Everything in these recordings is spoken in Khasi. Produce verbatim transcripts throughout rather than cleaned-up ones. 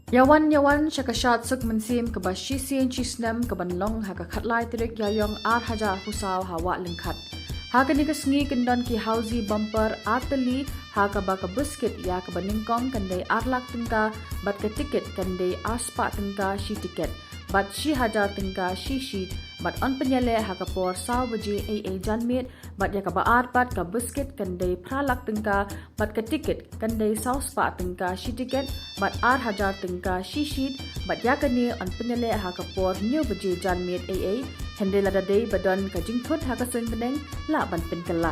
Ïa wan ïa wan sha ka shad suk mynsiem kaba shisien shisnem kaban long ha ka khatlai tarik Ïaïong ar hajar arphew saw ha Wah Lyngkhat. Ha kane ka sngi kyndon ki Housie Bumper ar tylli, ha kaba ka buskit ïa kaba nyngkong kan dei ar lak tyngka, bad ka tiket kan dei ar spah tyngka shi tiket, bad shi hajar tyngka shi sheet, bad yn pynïaleh ha ka por saw baje eiei janmiet, bad ïa kaba ar pat ka buskit kan dei phra lak tyngka, bad ka tiket kan dei saw spah tyngka shi tiket, bad ar hajar tyngka shi sheet, bad ïa kane yn pynïaleh ha ka por hynñiew baje janmiet eiei, hynrei lada dei ba don ka jingthut ha ka suiñ bneng, lah ban pynkylla.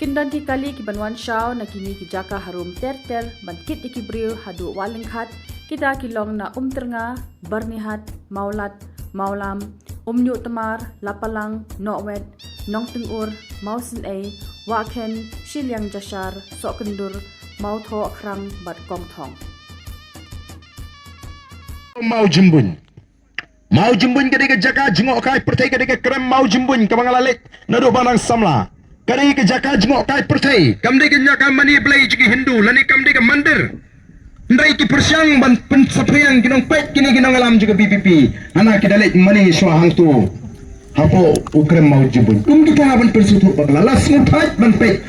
Kyndon ki kali kiban wan shaw na kine ki jaka harum ter ter ban kit ïa ki briew haduh Wah Lyngkhat, kita ki long na Umtyrnga, Byrnihat, Mawlad, Mawlam, Umñiuhtmar, Lapalang, Nohwet, Nongtyngur, Mawsynei, Wahkhen, Shiliang Jashar, Sohkyndur, Mawthoh Khrang bad Kongthong. Mawjymbuin. Mawjymbuin ka dei ka jaka jngohkai pyrthei, ka dei ka krem Mawjymbuin kaba nga la leit naduh ba nga dang samla. Ka dei ka jaka jngohkai pyrthei, kam dei ka jaka mane blei jong ki Hindu, lane kam dei ka mandir. Hynrei ki pyrshang ban pynsaphriang ki nongpeit kine ki nongïalam jong ka V P P. Hana ki da leit mane shuwa hangto hapoh u krem Mawjymbuin. Kum kita ban pynsngewthuh bakla, la sngewthait ban peit.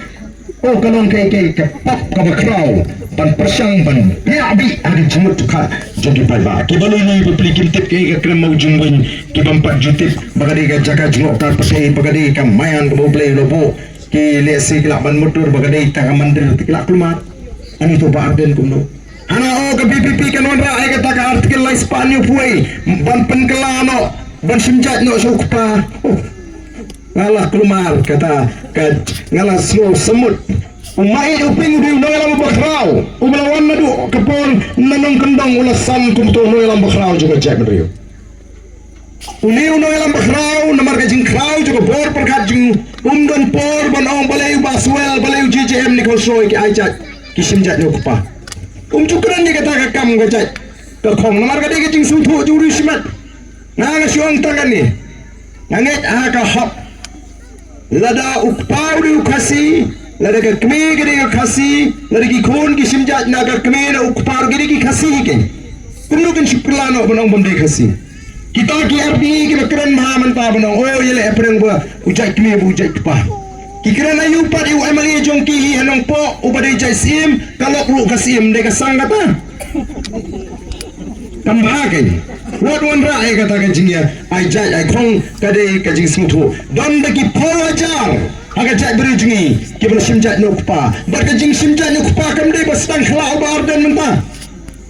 O, ka long kaei kaei ka pop kaba khraw ban pyrshang ban ïa bih ha ka jingmut jingpyrkhat jong ki paidbah. Kiba lui lui bapli kim tip kaei ka krem Mawjymbuin, ki bym pat ju tip ba ka dei ka jaka jngohkai pyrthei, ba ka dei ka maïan kaba U Blei u la buh. Ki lehse ki lah ban mutdur ba ka dei tang ka mandir, ki lah kulmar. Ani to Bah Ardent kumno? Hana o ka V P P kan wanrah ïa kata ka Article lai spah hynñiewphew wei ban pynkylla noh, ban shim jait noh sha u kpa. Oh. Nga la kulmar kata ka, nga la sngew samut. U Maieit u Ping u dei u nongïalam uba khraw, uba la wan naduh ka por na nongkyndong, u la san kum uto u nongïalam ba khraw jong ka jaitbynriew. Une u nongïalam ba khraw, namar ka jingkhraw jong ka bor pyrkhat jong u, um don por ban ong balei u Bah Sewell, balei u J J M Nichols Roy ki ai jait, ki shim jait na u kpa. Um ju kren ïa kata ka kam ka jait ka khong, namar ka dei ka jingsngewthuh jong u riewshimet. Nga nga shu ong tang kane. Nga ngeit ha ka hok. Lada u kpa u dei u Khasi, lada ka kmie ka dei ka Khasi, lada ki khun ki shim jait na ka kmie na u kpa ruh ki dei ki Khasi hi keiñ. Kumno kin shu kylla noh ban ong bym dei Khasi? Kita ki artylli kiba kren bha mynta ban ong, oh, ïaleh hapdeng ba u jait kmie bad u jait kpa. Ki kren aïu pat ïa u M L A jong ki hi ha Nongpoh uba dei jait syiem, ka lok ruh ka syiem, dei ka sang kata. Kam bha keiñ. Wat wanrah ïa kata ka jingïa ai jait ai khong, ka dei ka jingsngewthuh. Don da ki phew hajar ha ka jaitbynriew jong ngi kiba la shim jait na u kpa. Bad ka jingshim jait na u kpa kam dei ba sdang khlak u Bah Ardent mynta.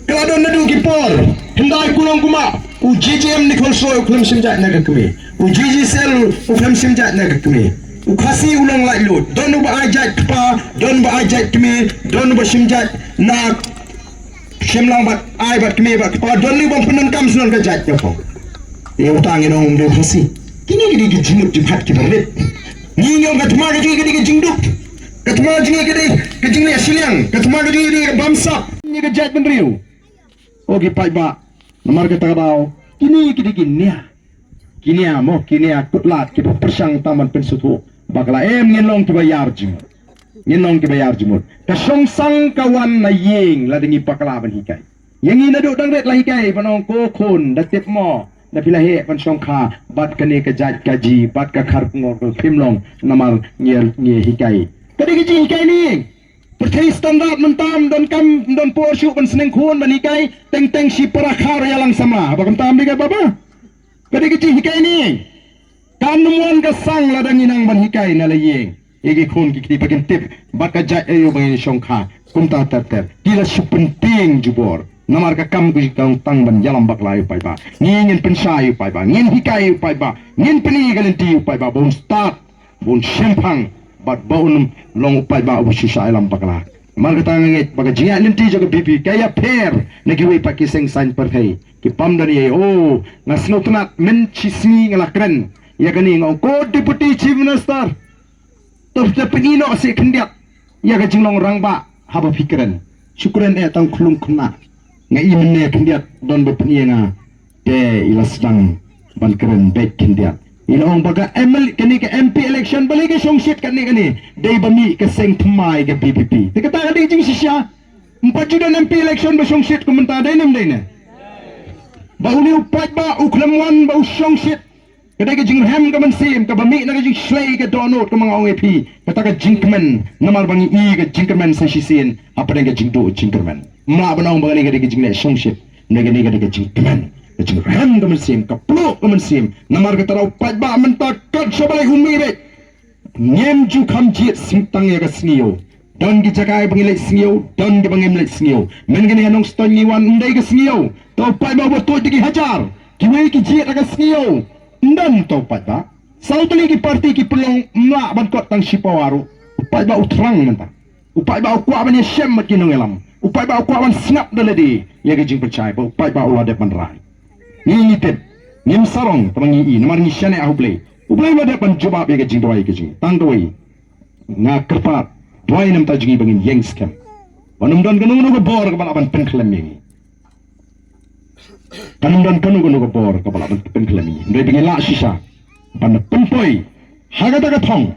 Ka la don naduh ki por. Hyndai kulong kumba u J J M Nichols Roy u khlem shim jait na ka kmie. U J J Sel u khlem shim jait na ka kmie. U Khasi u long laitluid. Don uba ai jait kpa, don uba ai jait kmie, don uba shim jait na shim lang bad ai bad kmie bad kpa, don uba pyndonkam shnong ka jait ka phong. Ïa uta ngin ong um dei u Khasi. Kine ki dei ki jingmut jingpyrkhat kiba rit. Ngi ngi ong ka thma ka jong ngi ka dei ka jingduk. Ka thma ka jong ngi ka dei ka jingleh shiliang. Ka thma ka jong ngi ka dei ka bamsap. Ngi ka jaitbynriew. O ki paidbah, namar kata ka daw, kine ki dei ki nia. Ki nia mo, ki nia kutlad kiba pyrshang tang ban pynsngewthuh bakla, em, ngin long kiba ïar jingmut. Ngin long kiba ïar jingmut. Ka shongsang ka wan na ïing lada ngi bakla ban hikai. Ïa ngi naduh dang rit la hikai ban ong ko khun, da tip mo, da phi la heh ban shongkha bad kane ka jait ka ji bad ka khar kngor ka phim long namar ngi, ngi hikai. Ka dei ka jinghikai ne ïing. Pyrthei standard mynta ym don kam, ym don por shuh ban sneng khun ban hikai, teng teng shi para khar ïalang samla. Ba kumta ym dei ka baba. Ka dei ka jinghikai ne. Kam nym wan ka sang lada ngi nang ban hikai na la ïing. Ïa ki khun ki kti ba kin tip bad ka jait aïu ba ngin shongkha. Kumta ter ter ki la shu pyntieng jubor. Namar ka kam ka jong ki ka long tang ban ïalam bakla ïa u paidbah. Ngi ngin pynshai ïa u paidbah, ngin hikai ïa u paidbah, ngin pyni ïa ka lynti ïa u paidbah ba un stad, ba un shemphang bad ba un long u paidbah uba shu shah ïalam bakla. Namar kata nga ngeit ba ka jingïaid lynti jong ka V P P ka ïapher na kiwei pat ki seng saiñ pyrthei. Ki pam da ni, oh, nga sngewtynnat, mynshisngi nga la kren ïa kane, nga ong ko Deputy Chief Minister, to phi pyni noh seh khyndiat ïa ka jinglong rangbah haba phi kren. Shu kren eh tang khlung khynnah. Nga i mynne khyndiat don ba pyni ïa nga. Te i la sdang ban kren beit khyndiat. I la ong ba ka M L A, kane ka M P election, balei ka shongshit kane kane. Dei ba mih ka seng thymmai ka V P P. Te kata ka dei jingshisha. Ym pat ju don M P election ba shongshit kum mynta, dei ne ym dei ne? Ba une u paidbah u khlem wan ba u shongshit. Ka dei ka jingrhem ka mynsiem kaba mih na ka jingshlei ka dohnud, kumba nga ong ïa phi. Kata ka jingkmen, namar ba ngi i ka jingkmen sa shisien hapdeng ka jingduh jingkyrmen. Ym lah ban ong ba kane ka dei ka jingleh shongshit. Kane ka dei ka jingkmen, ka jingrhem ka mynsiem, ka pluh ka mynsiem. Namar kata u paidbah mynta kat shaba leit u mih beit. Ngim ju kham jied syntang ïa ka sniew. Don ki jaka ba ngi leit sniew, don ki ba ngim leit sniew. Mynta kane ha Nongstoiñ ngi wan, ym dei ka sniew. To paidbah ba tuid da ki hajar. Kiwei ki jied ha ka sniew. Ym don to paidbah. Saw tylli ki parti ki pynlong, ym lah ban kot tang shipawa ruh. U paidbah u thrang mynta. U paidbah u kwah ban ïashem bad ki nongïalam. U paidbah u kwah ban sngap da lade ïa ka jingpynshai, ba u paidbah u la dep ban rai. Ngi ngi tip, ngim sarong, tangba ngi i, namar ngi shaniah ha U Blei. U Blei u la dep ban jubab ïa ka jingduwai ka jong ngi. Tang kawei, nga kyrpad, duwai na ka bynta jong ngi ba ngin ïeng skhem. Ba ym don kano kano ka bor kaba lah ban pynkhlem ïa ngi. Kan ym don kano kano ka bor kaba lah ban pynkhlem ïa ngi. Hynrei ba ngin lah shisha ban pynpoi ha kata ka thong.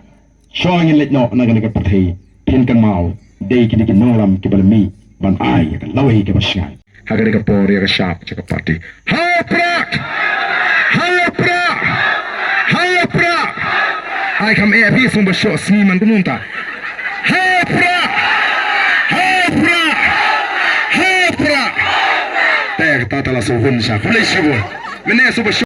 Shuwa ngin leit noh na kane ka pyrthei, phin kynmaw, dei kine ki nongïalam kiba la mih ban ai ïa ka lawei kaba shngaiñ. Ha kane ka por ïa ka shap jong ka parti. Ha u Prah! Ha u Prah! Ha u Prah! Ai kham eh phi sngewbha, shoh sngi man kumta. Ha u Prah! Ha u Prah! Ha u Prah! Te kata te la sngewhun sha. Khublei shibun. Mynne sngewbha shoh.